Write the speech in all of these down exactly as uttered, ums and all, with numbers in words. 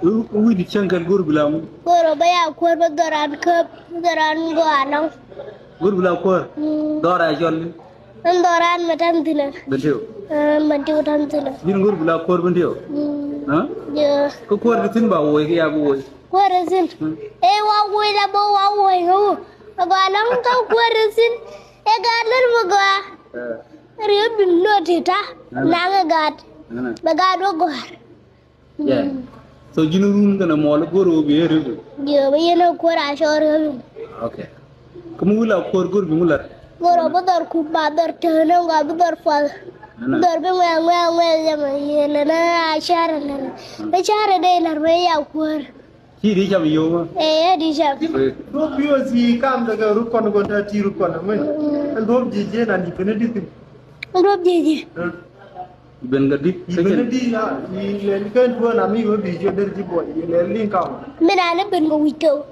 Wi̱i̱ di cäŋ kɛn go̱r bi la ŋu? Go̱r bä ya kuäär bä dhɔran käp, bä dhɔran gɔaa lɔŋ. Go̱r bi la kuäär? Mm. Dhɔra cɔl ni? Ɛn dhɔran mɛ ta̱n thi̱n ɛ. Bɛ tiw? Ɛn mɛ tiw ta̱n thi̱n ɛ. Ji̱n go̱r bi la kuäär bɛ tiw? Mm. Kä kuäär di thi̱n ba woc ki ya bi woc? Kuäär di thi̱n. Mm. Ɛ wa woc la bä wa woc ŋä wä. Bɛ gɔaa lɔŋ kä kuäär di thi̱n. Ɛ gaat lät bä gɔaa. Riöp bi nöt ti ta̱. Naŋ ɛ gaat. Bɛ gaat wä gɔaa. Yeah. So ji̱n run kɛnɛ muɔl go̱r ɣöö bi ɣä ri̱w. Ji̱ ɣöö bi yɛn ɛ kuäär a cɔɔr ɣöö bi. Okay. Kä mi wi̱i̱ la kuäär go̱r bi ŋu la̱t? Go̱r ɣöö bi dhɔr kup ma dhɔr tëë nɛ ŋɔa bi dhɔr puɔth. Bi dhɔr bi ŋuɛ̈ɛ̈ ŋuɛ̈ɛ̈ ŋuɛ̈ɛ̈ yɛmɛ yɛn ɛnɛ a ca̱rɛ nɛnɛ. Bi ca̱rɛ dee la̱r wee ya kuäär. Ci di cam yio̱w ma? Ee, di cam. Duɔ̱p P O C kam tekɛ rut kɔn kɔn ta ti rut kɔn mɛ. Ɛn duɔ̱p ji̱ ji̱ na ni kɛn di thi̱n. Duɔ̱p ji̱ ji̱. Ben ka dit. I̱ ben di ya, i̱ lɛl kɛn duɔn ami wä bi jiö der ji̱ buɔy, i̱ lɛl liŋ kam. Min an i̱ ben ka wi̱c kɛ wä.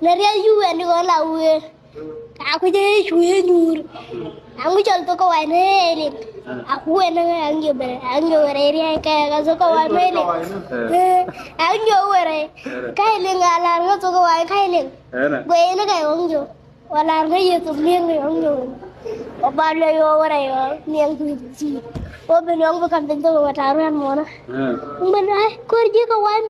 Nɛ rial yu wɛn di kɔn la wee. Ka kui̱c i̱ cu i̱ nyuur. Aŋu cɔl thok kɛ wa̱i̱ ni liŋ. A ku wɛn ni aŋ jiö ben, aŋ jiö wɛrɛ rial kɛ ka thok kɛ wa̱i̱ ni liŋ. Aŋ jiö wɛrɛ. Ka i̱ liŋ a lar ŋä thok kɛ wa̱i̱ ka i̱ liŋ. Guɛ i̱ ni kɛ ŋɔŋ jiö. Wala ŋä yɛ thok mi̱eŋ ni ɣɔ̱ŋ yɛ wä. Wä ba luɛ yɛ wä wä rɛy ɣɔ̱ mi̱eŋ thuc thi̱i̱. Wä ben ɣɔ̱ŋ bi ka̱m piny thok wä ta̱a̱ ruɛ̈n muɔ̱nä. Ŋun ben ai ko̱r ji̱ kɛ wa̱i̱